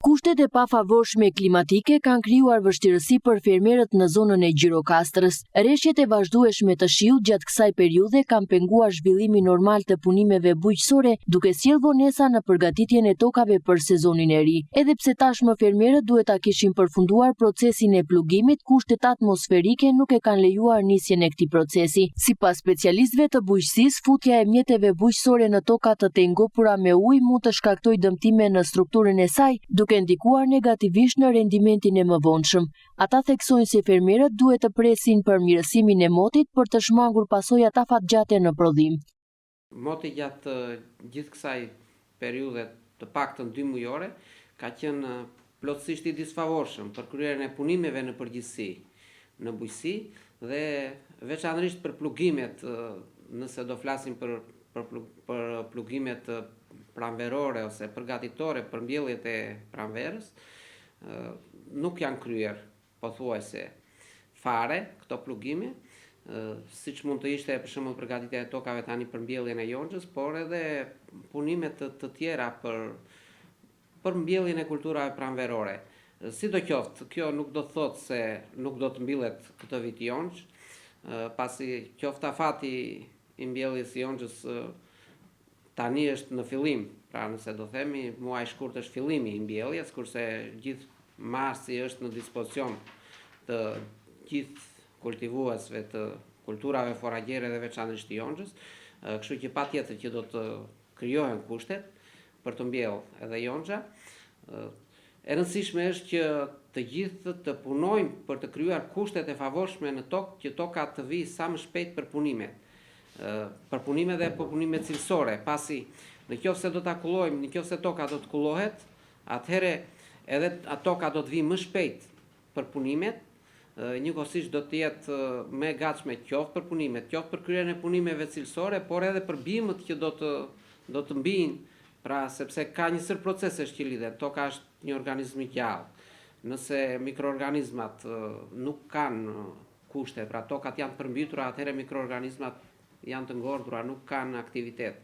Kushtet e pafavorshme klimatike kanë krijuar vështirësi për fermerët në zonën e Gjirokastrës. Reshjet e vazhdueshme të shiut gjatë kësaj periudhe kanë penguar zhvillimin normal të punimeve bujqësore, duke sjellë vonesa në përgatitjen e tokave për sezonin e ri. Edhe pse tashmë fermerët duhet ta kishin përfunduar procesin e plugimit, kushtet atmosferike nuk e kanë lejuar nisjen e këtij procesi. Sipas specialistëve të bujqësisë, futja e mjeteve bujqësore në toka të tejngopura me ujë mund të shkaktojë dëmtime në strukturën e saj, duke ndikuar negativisht në rendimentin e mëvonshëm. Ata theksojnë se fermerët duhet të presin përmirësimin e motit për të shmangur pasojat afatgjate në prodhim. Moti gjatë gjithë kësaj periudhe të paktën dy mujore ka qenë plotësisht i disfavorshëm për kryerjen e punimeve në përgjithësi në bujqësi dhe veçanërisht për plugimet, nëse do flasim për për për plugimet pranverore ose përgatitore për mbjelljet e pranverës, nuk janë kryer pothuajse fare këto plugime, siç mund të ishte për shembull përgatitja e tokave tani për mbjelljen e jonxhës, por edhe punime të, të tjera për për mbjelljen e kulturave pranverore. Sidoqoftë, kjo nuk do të thotë se nuk do të mbillet këtë vit jonxhë, pasi qoftë afati i mbjelljes së jonxhës Tani është në fillim, pra nëse do themi, muaji shkurt është fillimi i mbjelljes, kurse gjithë marsi është në dispozicion të gjithë kultivuesve të kulturave foragjere dhe veçanërisht jonxhës, kështu që patjetër që do të krijohen kushtet për të mbjellë edhe jonxha. E rëndësishme është që të gjithë të punojmë për të krijuar kushtet e favorshme në tokë që toka të vijë sa më shpejt për punimet. Për punime dhe për punime cilësore, pasi në qoftë se do ta kullojmë, në qoftë se toka do të kullohet, atëherë edhe toka do të vijë më shpejt për punimet, njëkohësisht do të jetë më e gatshme qoftë për punimet, qoftë për kryerjen e punimeve cilësore, por edhe për bimët që do të do të mbijnë, pra sepse ka një sërë procesesh që lidhen, toka është një organizëm i gjallë. Nëse mikroorganizmat nuk kanë kushte, pra tokat janë të përmbytura, atëherë mikroorganizmat janë të ngordhura, nuk kanë aktivitet.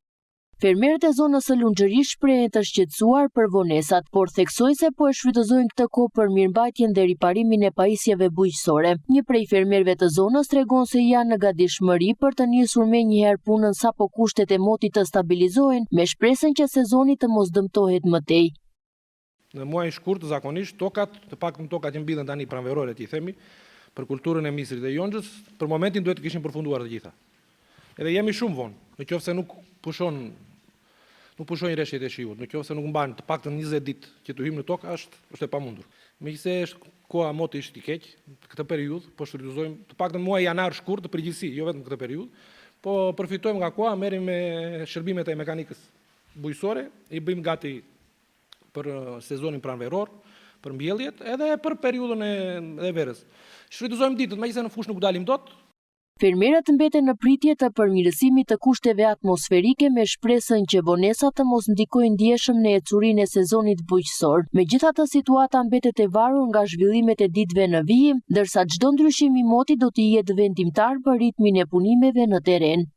Fermerët e zonës së Lunxhërisë shprehen të shqetësuar për vonesat, por theksojnë se po e shfrytëzojnë këtë kohë për mirëmbajtjen dhe riparimin e pajisjeve bujqësore. Një prej fermerëve të zonës tregon se janë në gatishmëri për të nisur menjëherë punën sapo kushtet e motit të stabilizohen, me shpresën që sezoni të mos dëmtohet më tej. Në muajin shkurt zakonisht tokat, të paktën tokat që mbillen tani pranverore t'i themi, për kulturën e misrit dhe jonxhës, për momentin duhet të kishin përfunduar të gjitha. Edhe jemi shumë vonë, në qoftë se nuk pushon nuk pushojnë reshjet e shiut, në qoftë se nuk mban të paktën 20 ditë që të hyjmë në tokë, është është e pamundur. Megjithëse është koha moti është i keq, këtë periudhë po shfrytëzojmë të paktën muaj janar shkurt në përgjithësi, jo vetëm këtë periudhë, po përfitojmë nga koha, merremi me shërbimet e mekanikës bujqësore, i bëjmë gati për sezonin pranveror, për mbjelljet, edhe për periudhën e, e verës. Shfrytëzojmë ditët, megjithëse në fushë nuk dalim dot. Fermerët mbeten në pritje të përmirësimit të kushteve atmosferike me shpresën që vonesat të mos ndikojnë ndjeshëm në ecurinë e sezonit bujqësor. Megjithatë, situata mbetet e varur nga zhvillimet e ditëve në vijim, ndërsa çdo ndryshim i motit do të jetë vendimtar për ritmin e punimeve në terren.